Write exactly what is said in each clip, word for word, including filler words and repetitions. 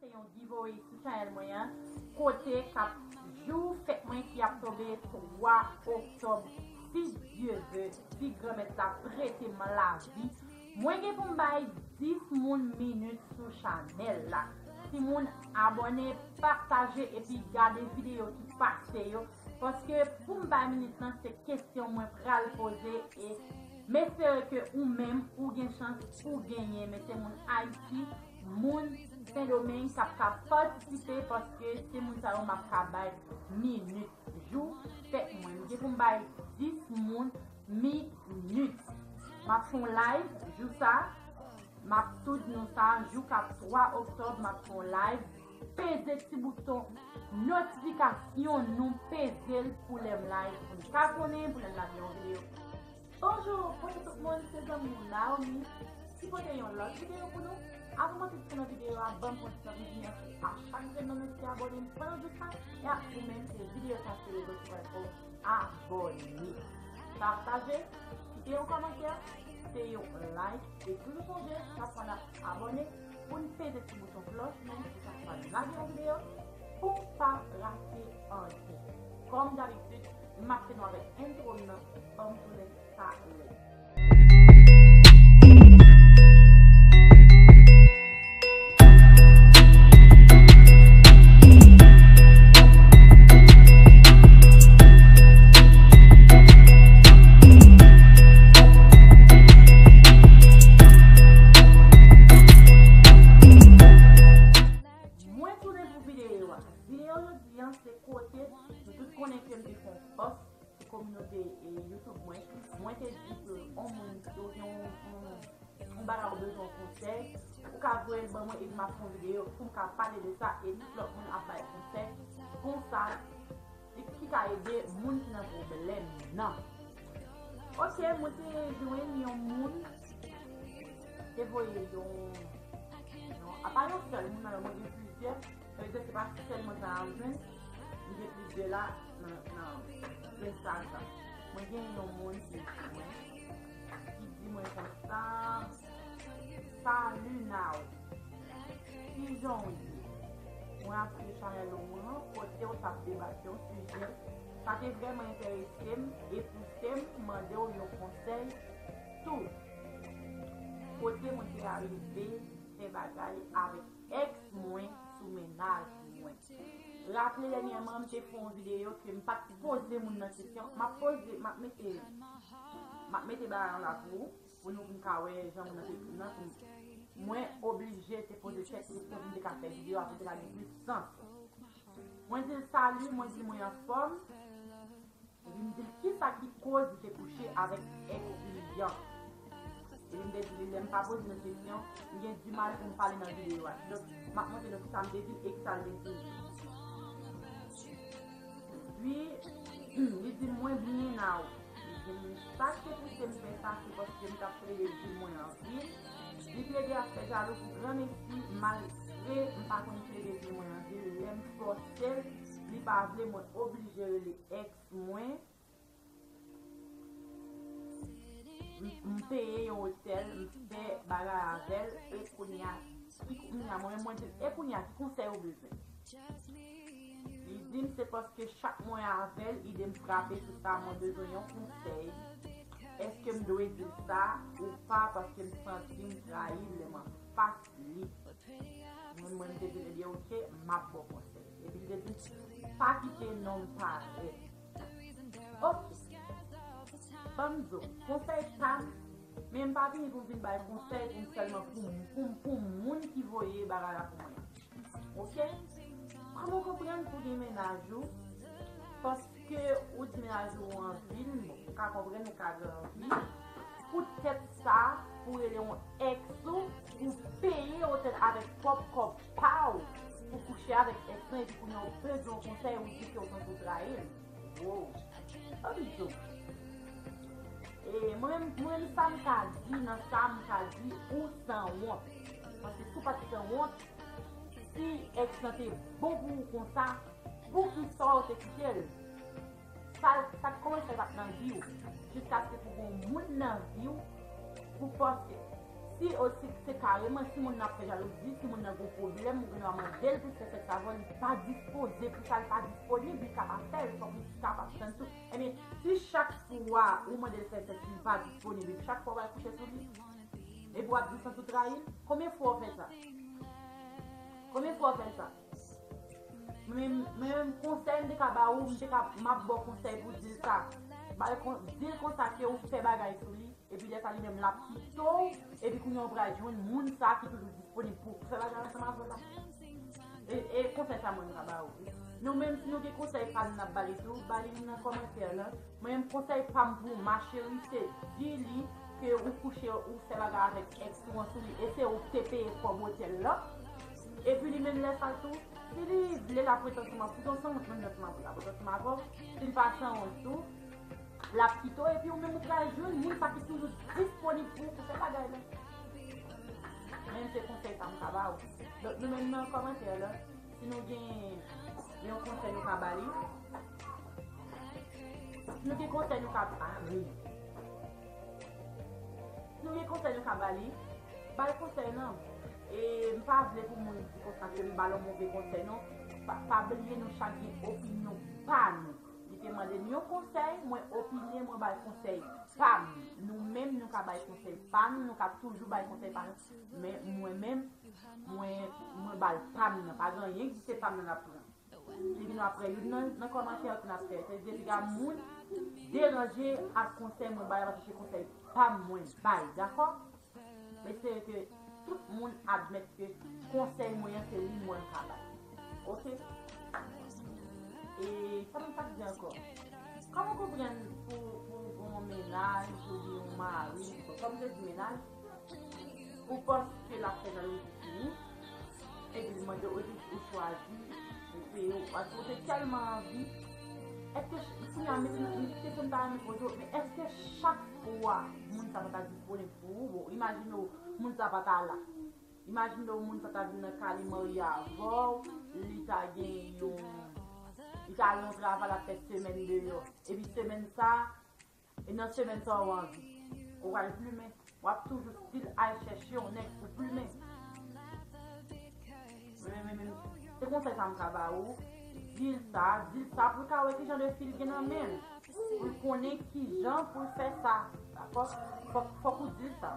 Yon giveaway sou chanèl mwen an, kote k ap jou fèt mwen ki ap tonbe twa oktòb, si Dye ve, si Granmèt la prete m lavi. Mwen gen pou m bay dis moun minit sou chanèl la. Timoun, abòne, pataje epi gade videyo ki pase yo, paske pou m bay minit lan, se kesyon mwen pral poze e m espere ke ou menm ou gen chans pou genyen, men se moun Ayiti, moun Sendomeng k ap ka patisipe, paske se moun sa yo m ap ka bay minit jou fèt mwen. M gen pou m bay dis moun minit. M ap fè yon live jou sa. M ap tou di nou sa, jou k ap twa oktòb, m ap fè yon live. Peze ti bouton notifikasyon nou, peze l pou lè m live, pou n ka konnen, pou lè m lage yon videyo. Bonjou, bonjou tout moun, se zanmi w Naomi ki pote yon lòt videyo pou nou. Avan m antre nan videyo a, ban m pran ti tan pou di mèsi a chak grenn nan nou ki abòne m pandan jounen an, e a ou menm ke videyo sa se rezon ki fè w abòne. Pataje, kite yon kòmantè, kite yon like, e toujou sonje, chak fwa n ap abòne, pou n peze ti bouton klòch lan pou chak fwa n lage yon videyo, pou w pa rate anyen. Kòm dabitid, m ap kite nou avèk entwo m nan, ban m tounen talè. Mwen tounen pou videyo a. Videyo jodi a se kote nou tout konnen ke m te fè yon pòs sou kominote, e, YouTube mwen. Mwen te di ke yon moun, ou gen yon, yon, yon bagay ou bezwen yon konsèy, ou ka voye l ban mwen epi m ap fè yon videyo pou m ka pale de sa e tout lòt moun ap bay konsèy konsa ki ka ede moun ki nan pwoblèm nan. Ok, mwen te jwenn yon moun te voye yon, yon, apa yon sèl moun nan, mwen gen plizyè. Sa vle di se pa sèlman sa a m jwenn, m gen plizyè la nan, nan mesaj la. Mwen gen yon moun ki ekri mwen, ki di mwen konsa, "Salut Nao, kijan w ye? Mwen ap swiv chanèl ou an, kote w t ap debate yon sijè. Sa te vrèman enterese m e pouse m mande w yon konsèy tou. Kote mwen te arive fè bagay avèk èks mwen sou mennaj mwen. Raple dènyèman, m te fè yon videyo ke m pa t poze moun nan kesyon. M ap poze, m ap mete, m ap mete bagay lan la pou ou, pou nou, pou n ka wè jan moun nan te, nan, pou mwen oblije te poze tèt kesyon pou m te ka fè videyo a pou te ka gen plis sans. Mwen di l, "Salut," mwen di l, "Mwen anfòm." Epi m di l kisa ki koz li te kouche avèk èks li an. Epi m te di li, lè m pa poze nou kesyon, m gen dimal pou m pale nan videyo a. Donk, m ap montre nou kisa m te di l e kisa l te di m. Epi, li di m, "Mwen byen, Nao." Li di m, "Sa k te pouse m fè sa, se paske m t ap plede di l mwen anvi l." Li plede ap fè jalou pou granmesi, malgre m pa konn plede di l mwen anvi l. Lè m fòse l, li pa vle, mwen oblije rele èks mwen, m, m peye yon otèl, m fè bagay avè l, e kounye a, ki, kounye a, mwen, mwen di l, "E kounye a, ki konsèy ou bezwen?" Li di m se paske chak mwen avè l, ide m frape sou sa, mwen bezwen yon konsèy. Èske m dwe di l sa ou pa, paske m santi m trayi lè m anfas li? Mwen, mwen, m te di l, ebyen, ok, m ap ba w konsèy. Epi l te di, "Pa kite non m parèt." Ok. Ban m di w, konsèy pa m, men m pa vini pou m vin bay konsèy pou m sèlman pou, pou, pou moun ki voye bagay la pou mwen. Ok? Kòman w konprann pou gen mennaj ou? Paske ou di mennaj ou anvi l, bon, m ka konprann ou ka gen anvi. Poutèt sa, pou rele yon èks ou, pou peye otèl avèk pwòp kòb pa w, pou kouche avèk èks lan, epi kounye a w bezwen yon konsèy, ou di ke w santi w trayi l. Wow. Ann di w. E mwen, mwen, sa m ka di, nan sa m ka di, ou sanwont. Paske si w pa t sanwont, si èks lan te bon pou ou konsa, poukisa w te kite l? Sa, sa k kòmanse fè l pa t nan vi w, jiskaske pou gen yon moun nan vi w, pou panse, Si osi se kareman, si moun nan ap fè jalouzi, si moun nan gon pwoblèm, ou gen dwa mande l pou l fè sèks avè w, li pa dispoze pou sa, li pa disponib, li ka pa fè l, fòk li kapab tann tou. Ebyen, si chak fwa ou mande l fè sèks, li pa disponib, epi chak fwa w al kouche sou li, epi w ap di w santi w trayi l, konbyen fwa w fè sa? Konbyen fwa w fè sa? Mwen menm, mwen menm konsèy m te ka ba ou, m te ka, m ap ba w konsèy pou di l sa. Ba l kon-, di l konsa ke ou fè bagay sou li, epi lè sa li menm l ap kite w, epi kounye a ou pral jwenn moun sa ki toujou disponib pou fè bagay ansanm avè w la. E, e konsèy sa mwen m ka ba ou. Nou menm, si nou gen konsèy pa nou n ap ba li tou, ba li nan kòmantè lan. Mwen menm konsèy pa m pou ma chérie se di li ke ou kouche, ou fè bagay avèk èks ou an sou li, e se ou ki te peye kòb otèl lan. Epi li menm lè sa l tou, si li vle l ap ret ansanm avè w, si w sanwont menm jan ansanm avè l, l ap ret ansanm avè w. Si l pa sanwont tou, l ap kite w, epi ou menm ou pral jwenn moun sa ki toujou disponib pou ou pou fè bagay la. Menm se konsèy sa m ka ba ou. Donk nou menm nan kòmantè la, si nou gen yon konsèy nou ka ba li, si nou gen konsèy nou ka ba li, si nou gen konsèy nou ka ba li, ba l konsèy nan. E m pa vle pou moun di konsa ke m ba l yon move konsèy non. Pa, pa bliye nou chak gen opinyon pa nou. Li te mande m yon konsèy, mwen opine, mwen ba l konsèy pa m. Nou menm, nou ka bay konsèy pa nou, nou ka toujou bay konsèy pa nou. Men mwen menm, mwen, mwen ba l pa m nan. Pa gen anyen ki se pa m nan l ap pran. Li vin apre youn nan, nan kòmantè ki n ap fè. Se depi gen moun deranje ak konsèy mwen bay, paske se konsèy pa m mwen bay, dakò? M espere ke tout moun admèt ke konsèy mwen an se li mwen ka bay. Oke? E sa m t ap di ankò? Kòman konprann pou, pou, pou yon mennaj oubyen yon mari, kòm te di mennaj, ou panse ke l ap fè jalouzi sou ou, epi l mande w, epi ou chwazi, ou peye, ou, paske ou te tèlman anvi. Èske ch-, kounye a, mete, mete kesyon m ta renmen poze w, men èske chak fwa moun sa pa ta disponib pou ou, bon, imajine w, moun sa pa ta la. Imajine w, moun sa ta vin nan kay li marye avè w, li ta gen yon, li ta al nan yon travay, l ap fè semèn deyò. Epi semèn sa, e nan semèn sa ou anvi. Ou pral plimen. W ap toujou still al chèche yon nèg pou plimen. Men, men, men, se konsèy sa m ka ba ou. Di l sa, di l sa pou l ka wè ki jan de fi l gen nan men l. Pou l konnen ki jan pou l fè sa. Dakò? Fòk, fòk ou di l sa.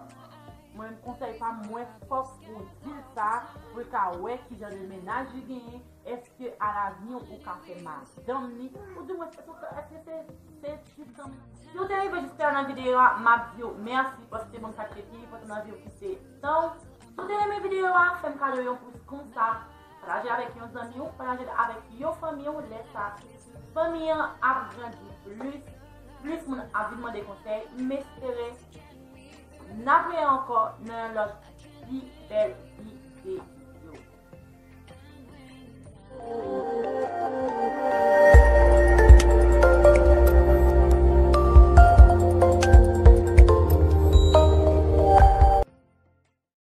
Mwen menm konsèy pa m, mwen fòk ou di l sa pou l ka wè ki jan de mennaj li genyen. Èske alavni ou ka fè madanm li? Ou di mwen, èske se, se ti kanmenm? Si w te rive jiska nan videyo a, m ap di w mèsi paske w te ban m sa k te pi enpòtan nan vi w ki se tan w. Si w te renmen videyo a, fè m kado yon pous konsa. Pataje avèk yon zanmi w, pataje l avèk yon fanmi w. Lè sa, fanmi an ap grandi plis, plis moun ap vin mande konsèy. M espere n ap wè ankò nan yon lòt pi bèl